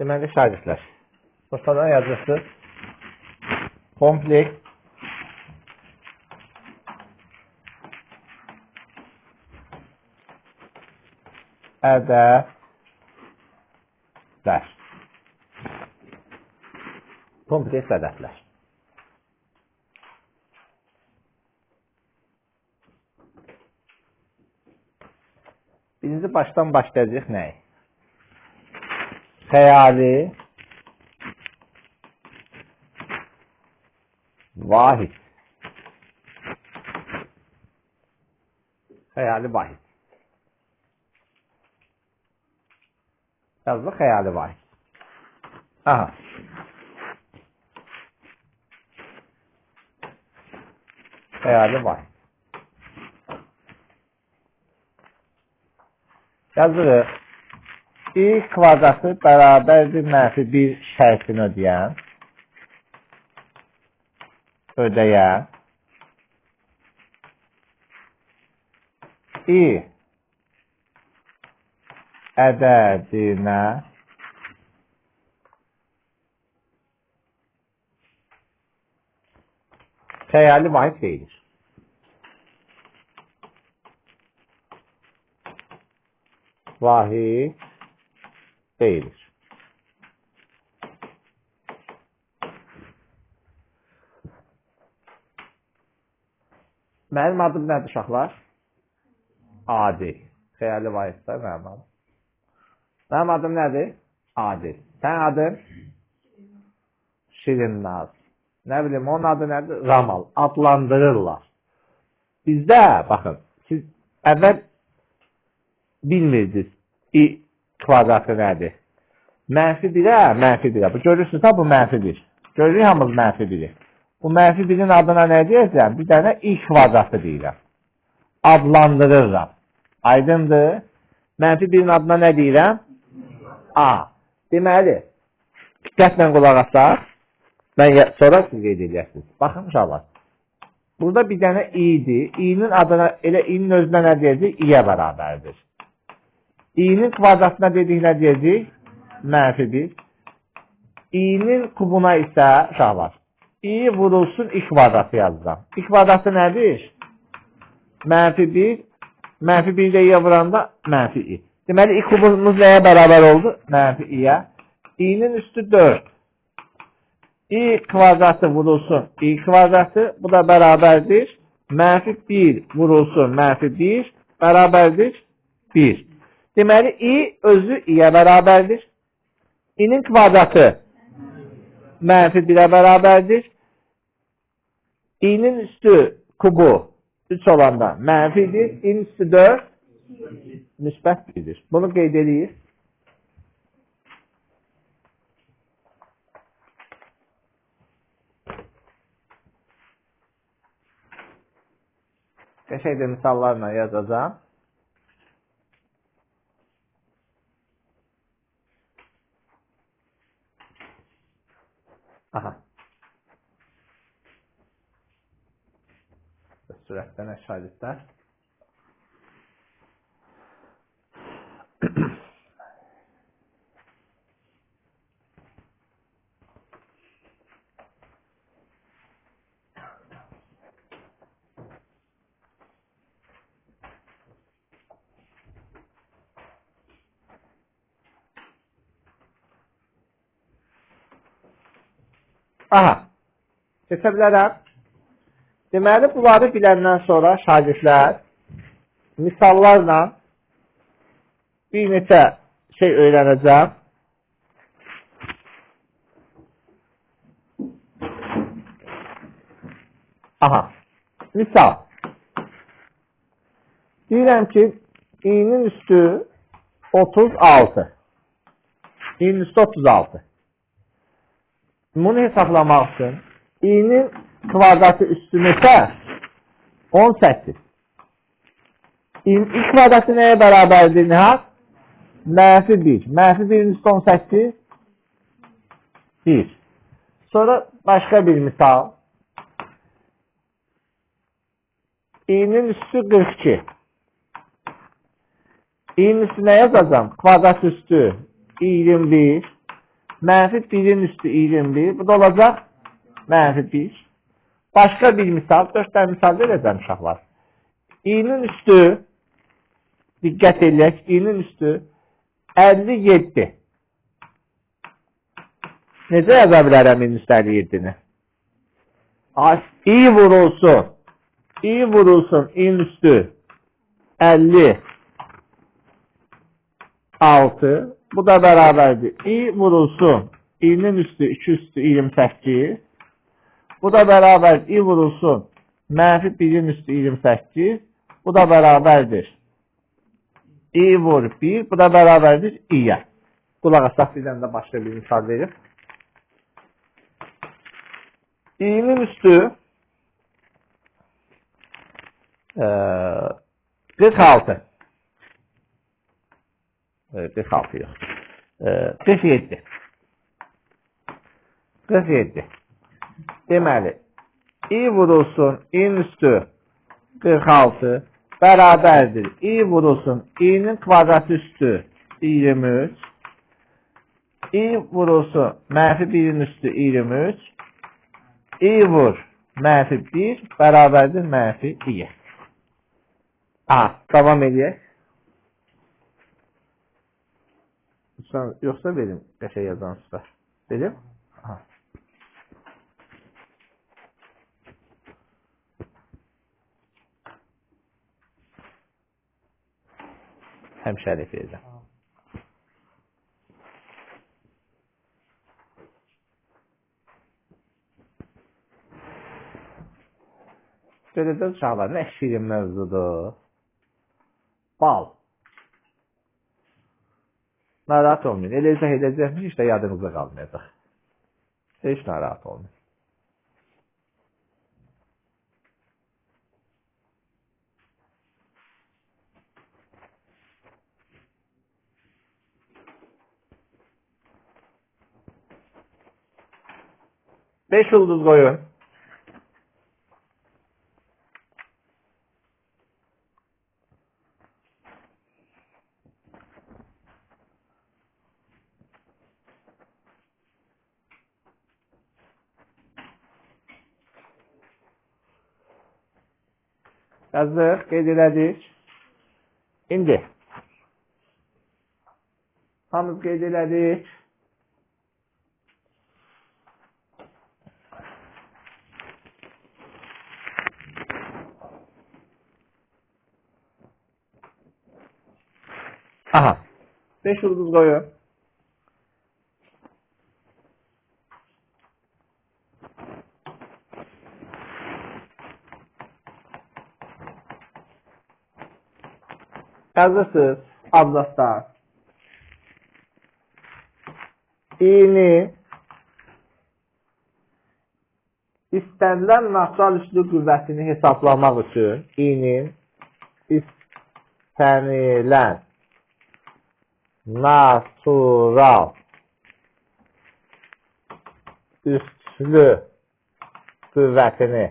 Deməli, şagirdlər, ortadan yazırsınız. Kompleks ədədlər. Kompleks ədədlər. Birinci başdan başlayacaq nəyi? Xəyali vahid. Xəyali vahid. Yazdıq xəyali vahid. Aha. Xəyali vahid. Yazırıq. I kvadratı bərabərdir mənfi 1 şərtini ödəyən I ədədinə xəyali vahid deyilir. Vahid deyilir. Mənim adım nədir uşaqlar? Adil. Xəyali vahiddə mənim adım. Mənim adım nədir? Adil. Sənin adın? Şirinnaz. Nə bilim, onun adı nədir? Ramal. Adlandırırlar. Bizdə, baxın, siz əvvəl bilmirdiniz I kvadratı nədir? Mənfi 1-ə, mənfi 1-ə. Bu görürsünüz, ha, bu mənfi 1. Görürük hamımız mənfi 1-i. Bu mənfi 1-in adına nə deyəcəm? Bir dənə I kvadratı deyirəm. Adlandırıram. Aydındır. Mənfi 1-in adına nə deyirəm? A. Deməli, diqqətlə qulaq asaq. Mən sonra siz qeyd edəcəksiniz. Baxın, uşaqlar. Burada bir dənə I-dir. I-nin adına, elə I-nin özünə nə deyəcək? I-yə bərabərdir. I-nin kvadratına dedik nə deyəcək? Mənfi 1. I-nin kubuna isə, uşaqlar, I vurulsun I kvadratı yazacağam. I kvadratı nədir? Mənfi 1. Mənfi 1 də I-yə vuranda mənfi I. Deməli, I kubumuz nəyə bərabər oldu? Mənfi I-yə. I-nin üstü 4. I kvadratı vurulsun I kvadratı. Bu da bərabərdir. Mənfi 1 vurulsun mənfi 1 bərabərdir 1. Deməli, I özü I-yə bərabərdir. I-nin kvadratı mənfi 1-ə bərabərdir. I-nin üstü kubu 3 olanda mənfidir. I-nin üstü 4 müsbət 1-dir. Bunu qeyd edirik. Qəşəng də misallarla yazacağam. Aha. Sürətdən şagirdlər. Aha, keçə bilərəm. Deməli, bunları biləndən sonra şagirdlər misallarla bir neçə şey öyrənəcəm. Aha, misal. Deyirəm ki, i-nin üstü 36. İ-nin üstü 36. Bunu hesablamaq üçün i-nin kvadratı üstü neçə? 18. İ kvadratı nəyə bərabərdir Nihat? Mənfi 1. Mənfi 1-in üstü 18? 1. Sonra başqa bir misal. İ-nin üstü 42. İ-nin üstü nə yazacağam? Kvadrat üstü 21. Mənfi 1-in üstü 21. Bu da olacaq mənfi 1. Başqa bir misal, 4 dənə misal verəcəm uşaqlar. İ-nin üstü, diqqət eləyək, İ-nin üstü 57. Necə yaza bilərəm İ-nin üstü 57-ni? İ vurulsun. İ vurulsun İ-nin üstü 56. Bu da bərabərdir. İ vurulsun İ-nin üstü 2 üstü 28. Bu da bərabərdir. İ vurulsun mənfi 1-in üstü 28. Bu da bərabərdir. İ vur 1. Bu da bərabərdir İ-yə. Qulaq asaq, bir dənə də başqa bir misal verim. İ-nin üstü 46. 46 yox. 47. 47. Deməli, İ vurulsun İ-nin üstü 46 bərabərdir. İ vurulsun İ-nin kvadratı üstü 23. İ vurulsun mənfi 1-in üstü 23. İ vur mənfi 1 bərabərdir mənfi İ-yə. Davam eləyək. Yoxsa verim, qəşəng yazan süper. Verim? Aha. Həmişəlik verəcəm. Görəcək uşaqlar, nə şirin mövzudur. Bal. Narahat olmayın. Eləcək, eləcək, heç də yadınızda qalmayacaq. Heç narahat olmayın. Beş ulduz qoyun. Yazdıq, qeyd elədik. İndi. Hamımız qeyd elədik. Aha. 5 ulduz qoyun. Yazırsınız abzasda. İ-ni istənilən natural üslü qüvvətini hesaplamaq üçün İ-nin istənilən natural üslü qüvvətini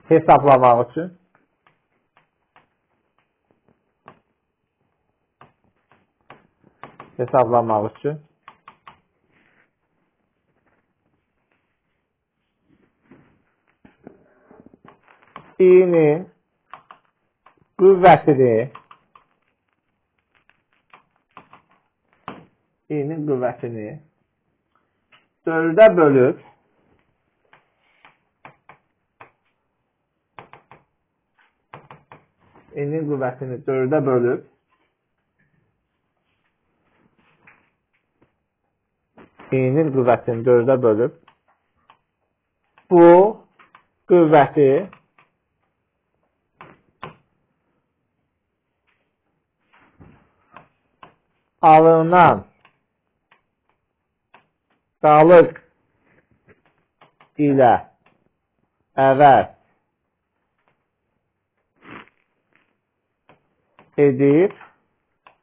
hesaplamaq üçün İ-nin qüvvətini 4-ə bölüb İ-nin qüvvətini 4-ə bölüb İ-nin qüvvətini 4-ə bölüb bu qüvvəti alınan qalıq ilə əvəz edib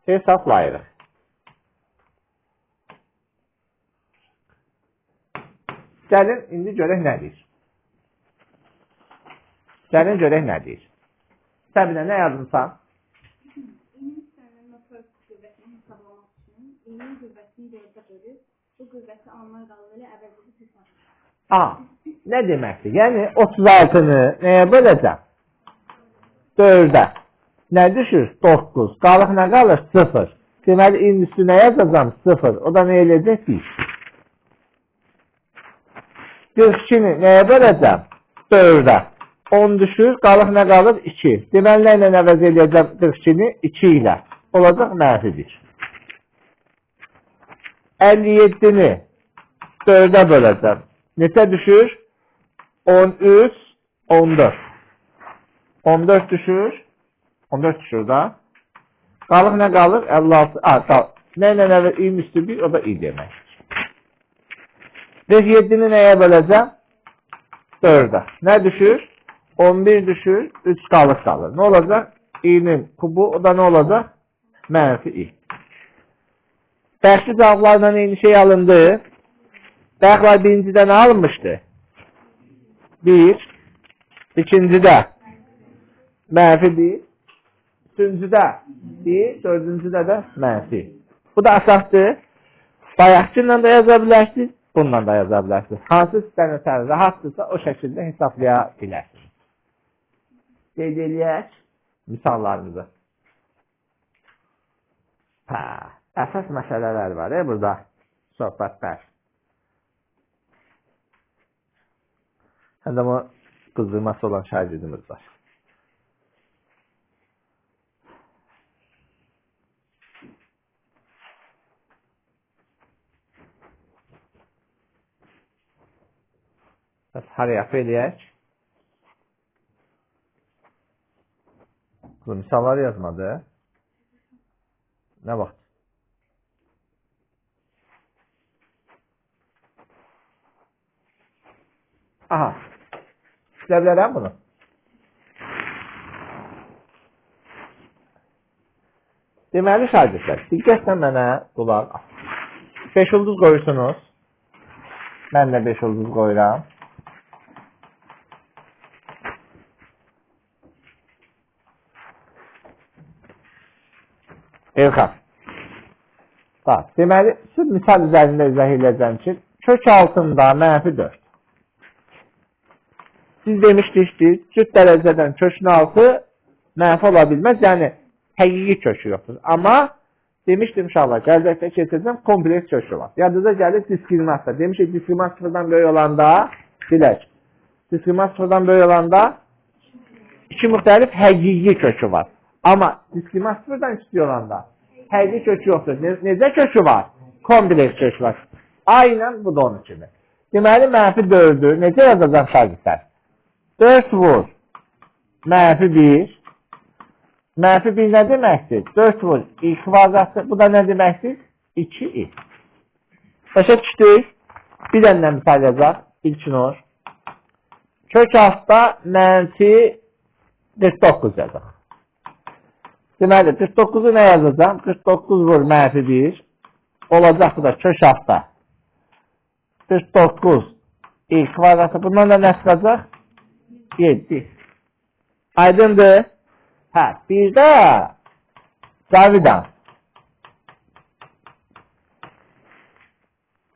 hesablayırıq. Gəlin, indi görək nə deyir. Gəlin, görək nə deyir. Səbinə, nə yazmısan? İ-nin qüvvəsini 4-ə bölüb, bu qüvvəsi alınan qalıq ilə əvəz edib hesab. A, nə deməkdir? Yəni 36-nı nəyə böləcəm? 4-ə. Nə düşür? 9. Qalıq nə qalır? 0. Deməli, i-nin üstü nə yazacağam? 0. O da nə eləyəcək? 1. 42-ni nəyə böləcəm? 4-ə. 10 düşür, qalıq nə qalır? 2. Deməli, nə ilə əvəz eləyəcəm 42-ni? 2 ilə. Olacaq mənfi 1. 57-ni 4-ə böləcəm. Neçə düşür? 13, 14. 14 düşür. 14 düşür da. Qalıq nə qalır? 56. Nə ilə əvəz? İ-nin üstü 1, o da i deməkdir. 47-ni nəyə böləcəm? 4-ə. Nə düşür? 11 düşür, 3 qalıq qalır. Nə olacaq? İ-nin kubu, o da nə olacaq? Mənfi i. Fərqli cavablarla eyni şey alındı. Bayaqlar birincidə nə alınmışdı? 1. İkincidə mənfi 1. Üçüncüdə 1. Dördüncüdə də mənfi. Bu da asandır. Bayaqçı ilə də yaza bilərsiniz, bununla da yaza bilərsiniz. Hansı sizdən ötəri rahatdırsa o şəkildə hesablaya bilərsiniz. Qeyd eləyək misallarımızı. Hə, əsas məsələlər var burada söhbətlər. Həm də bu qızdırması olan şagirdimiz var. Bəs haraya eləyək? Bu misalları yazmadı. Nə vaxt? Aha. İstəyə bilərəm bunu. Deməli, şagirdlər, diqqətlə mənə qulaq asın. 5 ulduz qoyursunuz. Mən də 5 ulduz qoyuram. Elxan. Bax, deməli, siz misal üzərində izah eləyəcəm ki, kök altında mənfi 4. Biz demişdik ki, cüt dərəcədən kökün altı mənfi ola bilməz, yəni həqiqi kökü yoxdur. Amma demişdim inşallah, gələcəkdə keçəcəm, kompleks kökü var. Yadınıza gəlir diskriminasiya. Demişik, diskriminasiya sıfırdan böyük olanda, bilək, diskriminasiya sıfırdan böyük olanda iki müxtəlif həqiqi kökü var. Amma diskriminasiya sıfırdan kiçik olanda həqiqi kökü yoxdur. Necə kökü var? Kompleks kökü var. Aynən bu da onun kimi. Deməli, mənfi 4-ü necə yazacaq şagirdlər? 4 vur mənfi 1. Mənfi 1 nə deməkdir? 4 vur i kvadratı. Bu da nə deməkdir? 2i. Başa düşdük. Bir dənə misal yazacaq. İlkinur. Kök altda mənfi 49 yazacaq. Deməli, 49-u nə yazacağım? 49 vur mənfi 1. Olacaq bu da kök altda. 49 i kvadratı. Bundan da nə çıxacaq? 7. Aydındır? Hə, bir də Cavidan.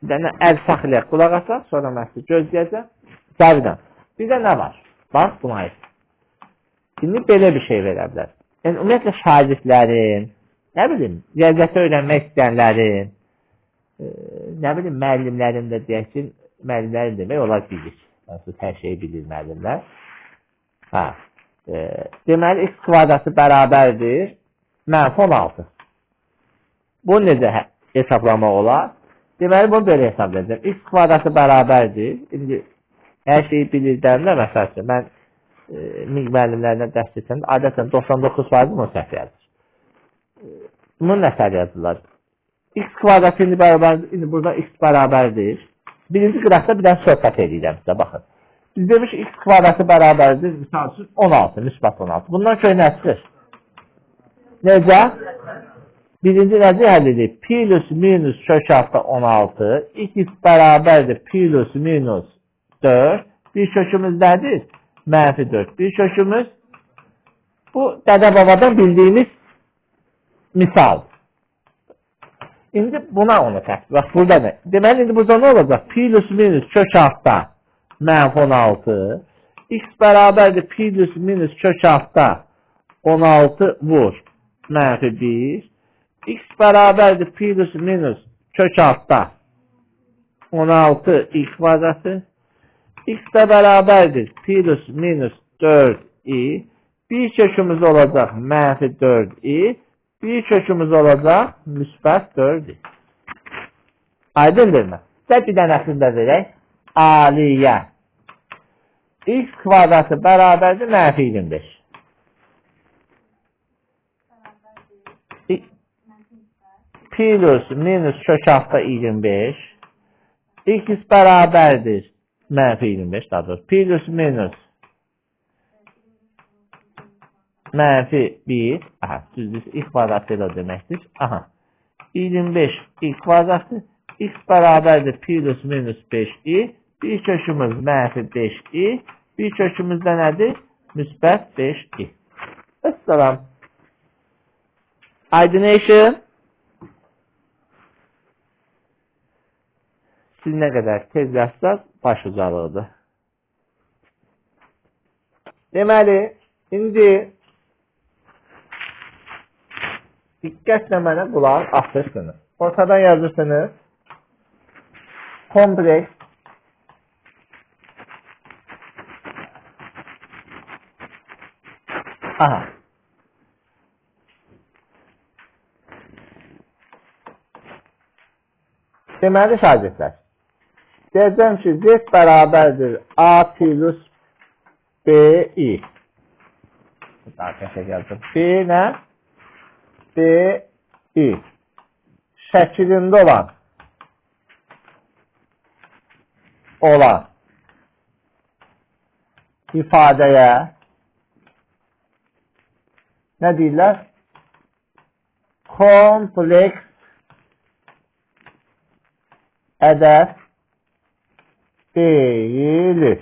Bir dənə əl saxlayaq, qulaq asaq, sonra mən sizi gözləyəcəm. Cavidan. Bir də nə var? Bax, buna aid. İndi belə bir şey verə bilər. Yəni, ümumiyyətlə, şagirdlərin, nə bilim, riyaziyyatı öyrənmək istəyənlərin, nə bilim, müəllimlərin də deyək ki, müəllimlərin demək olar bilir. Hansı hər şeyi bilir müəllimlər. Hə, deməli, x kvadratı bərabərdir mənfi 16. Bunu necə hesablamaq olar? Deməli, bunu belə hesablayacağım. X kvadratı bərabərdir. İndi, hər şeyi bilir deyəndə, məsəl üçün, mən MİQ müəllimlərinə dərs keçəndə adətən 99% bunu səhv yazır. Bunu nə səhv yazırlar? X kvadratı indi bərabərdir, indi burada x bərabərdir. Birinci qıraqda bir dənə söhbət edirəm sizə, baxın. Biz demiş x kvadratı bərabərdir, misal üçün 16, müsbət 16. Bundan köy nə çıxır? Necə? Birinci necə həll edir? Plus minus kök altda 16, x bərabərdir plus minus 4. Bir kökümüz nədir? Mənfi 4. Bir kökümüz bu dədə-babadan bildiyimiz misal. İndi buna onu tətbiq. Bax, burada nə? Deməli, indi burada nə olacaq? Plus minus kök altda mənfi 16. X bərabərdir plus minus kök altda 16 vur mənfi 1. X bərabərdir plus minus kök altda 16 x kvadratı. X də bərabərdir plus minus 4i. Bir kökümüz olacaq mənfi 4i. Bir kökümüz olacaq müsbət 4i. Aydındırmı? Sizə bir dənəsini də verək. Aliyə. X kvadratı bərabərdir mənfi 25. Plus minus kök altda 25. X bərabərdir mənfi 25 daha doğrusu. Plus minus mənfi 1. Aha, düzdür. X kvadratı elə deməkdir. Aha. 25 x kvadratı. X bərabərdir plus minus 5i. Bir kökümüz mənfi 5i. Bir kökümüz də nədir? Müsbət 5i. Əssalam. Aydınation. Siz nə qədər tez yazsaz, baş ucalığıdır. Deməli, indi diqqətlə mənə qulaq asırsınız. Ortadan yazırsınız. Kompleks aha. Deməli, şagirdlər, deyəcəm ki, Z bərabərdir A plus BI. Daha qəşəng yazdım. B nə? B, I. Şəklində olan ifadəyə nə deyirlər? Kompleks ədəd deyilir.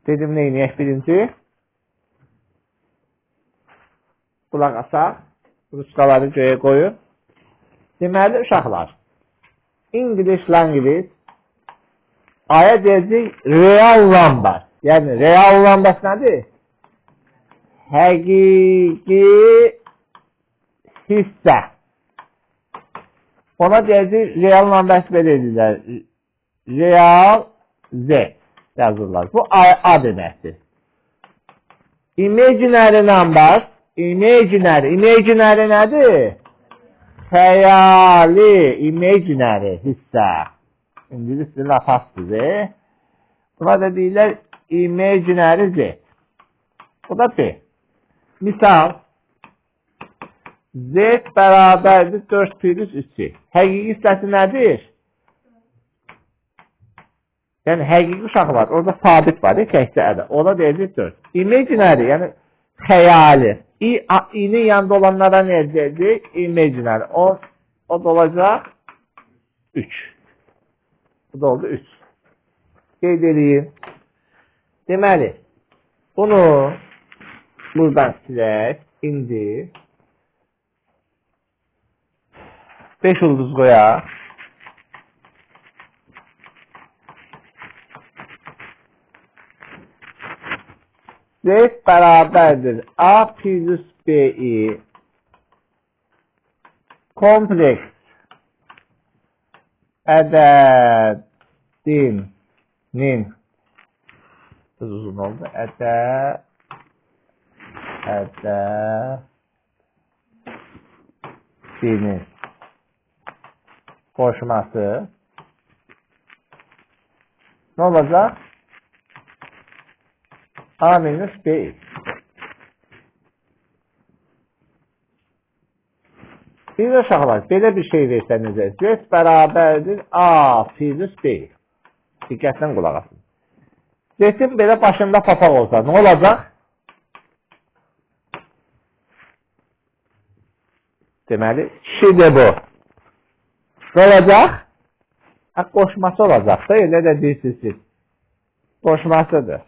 Dedim, nə inəyək birinci? Qulaq asaq, ruçkaları göyə qoyun. Deməli, uşaqlar, English language aya deyəcək real number. Yəni, real number nədir? Həqiqi hissə. Ona deyəcək real number belə edirlər. Real Z yazırlar. Bu A deməkdir. Imaginary number, imaginary, imaginary nədir? Xəyali, imaginary hissə. İngilis dilinin atasıdır. Buna da deyirlər imaginary Z. Bu da B. Misal, Z bərabərdir 4 plus 3. Həqiqi hissəsi nədir? Yəni, həqiqi uşaq var. Orada sabit var, təkcə ədəd. Ona deyəcək 4. Imaginary, yəni xəyali. İ-nin yanında olanlara nə deyəcək? Imaginary. O da olacaq 3. Bu da oldu 3. Qeyd edeyim. Deməli, bunu buradan silək. İndi 5 ulduz qoyaq. Z bərabərdir A plus BI kompleks ədədinin uzun oldu. Ədədinin qoşması nə olacaq? A minus B. Bir də uşaqlar, belə bir şey versənizə, Z bərabərdir A plus B. Diqqətlə qulaq asın. Z-in belə başında papaq olsa, nə olacaq? Deməli, kişidir bu. Nə olacaq? Qoşması olacaq da, elə də deyirsiniz siz. Qoşmasıdır.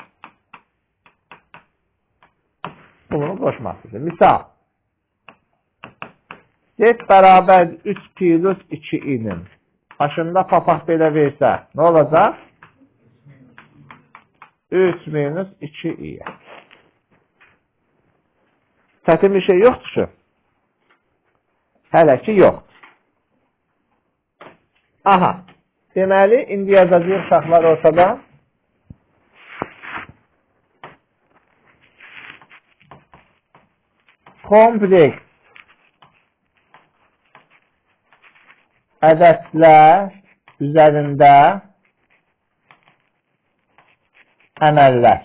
Bu bunun qoşmasıdır. Misal. Z bərabər 3 plus 2 i-nin. Başında papaq belə versə, nə olacaq? 3 minus 2 i-yə. Çətin bir şey yoxdur ki. Hələ ki, yoxdur. Aha. Deməli, indi yazacağıq uşaqlar ortada. Kompleks ədədlər üzərində əməllər.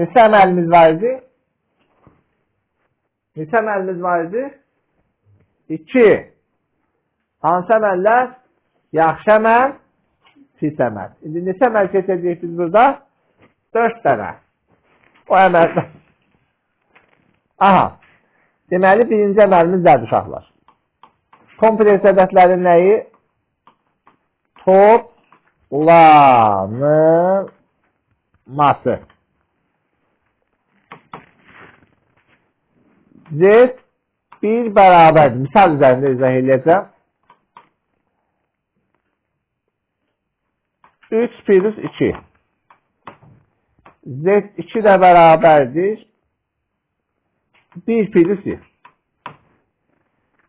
Neçə əməlimiz var idi? Neçə əməlimiz var idi? 2. Hansı əməllər? Yaxşı əməl, pis əməl. İndi neçə əməl keçəcəyik biz burada? 4 dənə. O əməllər. Aha. Deməli, birinci əməlimiz nədir uşaqlar? Kompleks ədədlərin nəyi? Toplanılması. Z 1 bərabərdir. Misal üzərində izah eləyəcəm. 3 plus 2. Z2 də bərabərdir. 1 plus 1.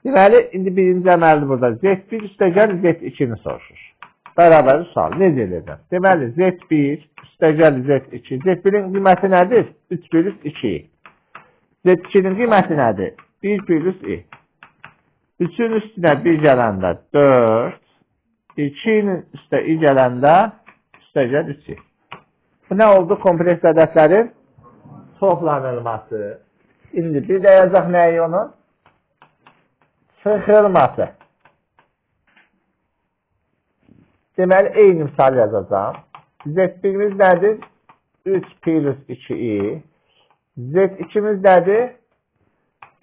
Deməli, indi birinci əməldir burada. Z1 üstəgəl Z2-ni soruşur. Bərabərli sual. Necə eləyəcəm? Deməli, Z1 üstəgəl Z2. Z1-in qiyməti nədir? 3 plus 2. Z2-nin qiyməti nədir? 1 plus i. 3-ün üstünə 1 gələndə 4. 2-nin üstə i gələndə üstəgəl 3. Bu nə oldu? Kompleks ədədlərin toplanılması. İndi bir də yazaq nəyi onun? Sıxılması. Deməli, eyni misal yazacağam. Z1-imiz nədir? 3 plus 2i. Z2-miz nədir?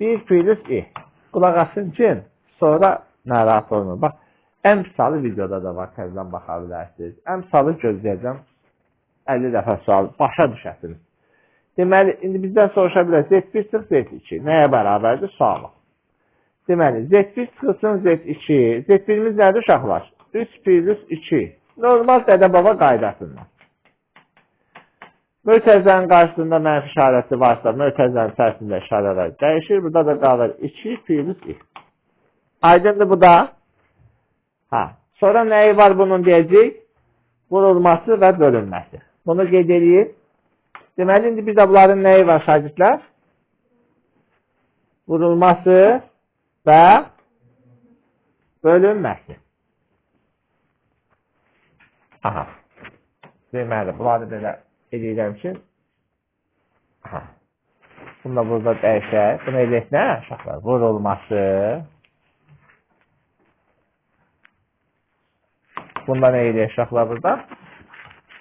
1 plus i. Qulaq asın ki, sonra narahat olmur. Bax, əmsalı videoda da var, təzədən baxa bilərsiniz. Əmsalı gözləyəcəm. 50 dəfə sual başa düşəsiniz. Deməli, indi bizdən soruşa bilər. Z1 çıx Z2. Nəyə bərabərdir? Suala. Deməli, Z1 çıxılsın Z2. Z1-imiz nədir uşaqlar? 3 plus 2. Normal dədə-baba qaydasından. Mötərizənin qarşısında mənfi işarəsi varsa, mötərizənin içərisində işarələr dəyişir. Burada da qalır 2 plus i. Aydındır bu da. Ha. Sonra nəyi var bunun deyəcək? Vurulması və bölünməsi. Bunu qeyd edeyim. Deməli, indi bir də bunların nəyi var şagirdlər? Vurulması və bölünməsi. Aha. Deməli, bunları belə eləyirəm ki, aha. Bunu da burada dəyişək. Bunu eləyək nə uşaqlar? Vurulması. Bunda nə eləyək uşaqlar burada?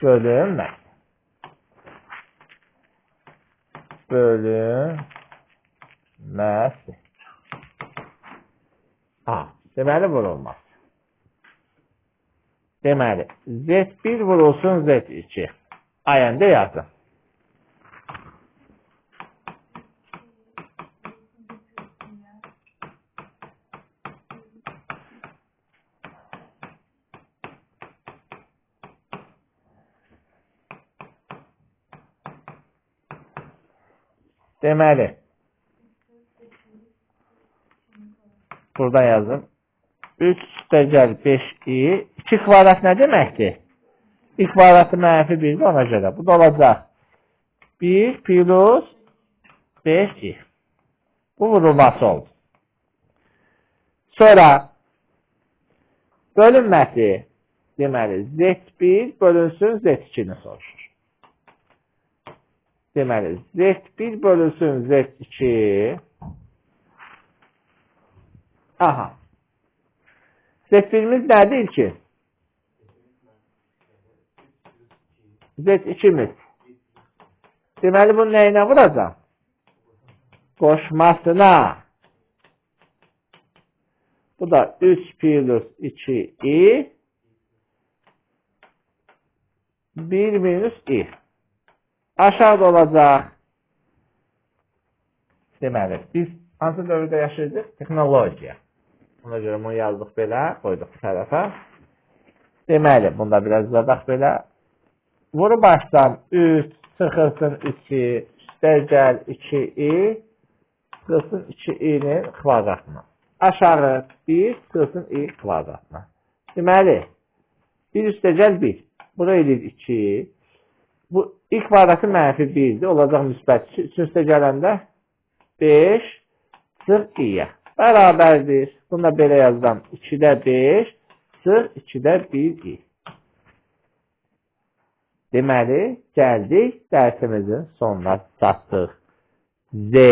Bölünməsi. Bölünməsi. Ha, deməli vurulmaz. Deməli, Z1 vurulsun Z2. Ayəndə yazın. Deməli, burada yazın. 3 üstəgəl 5i. 2 kvadrat nə deməkdir? I kvadratı mənfi 1-dir ona görə. Bu da olacaq. 1 plus 5i. Bu vurulması oldu. Sonra bölünməsi, deməli, Z1 bölünsün Z2-ni soruşur. Deməli, Z1 bölünsün Z2. Aha. Z1-imiz nədir ki? Z2-miz. Deməli, bunu nəyinə vuracaq? Qoşmasına. Bu da 3 plus 2i 1 minus i. Aşağıda olacaq Deməli, biz hansı dövrdə yaşayırdıq? Texnologiya. Ona görə bunu yazdıq belə, qoyduq bu tərəfə. Deməli, bunu da biraz uzadaq belə. Vurub başdan 3, çıxılsın 2, üstə gəl 2i, çıxılsın 2i-nin kvadratına. Aşağı 1, çıxılsın i kvadratına. Deməli, 1 üstə gəl 1. Bura eləyir 2. Bu i kvadratı mənfi 1-dir. Olacaq müsbət 2. 3 üstə gələndə 5 çıx i-yə. Bərabərdir. Bunu da belə yazdım. 2-də 5 çıx 2-də 1 i. Deməli, gəldik dərsimizin sonuna çatdıq. Z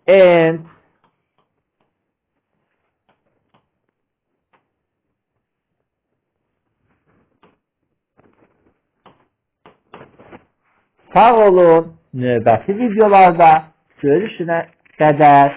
N. Sağ olun. Növbəti videolarda görüşünə qədər.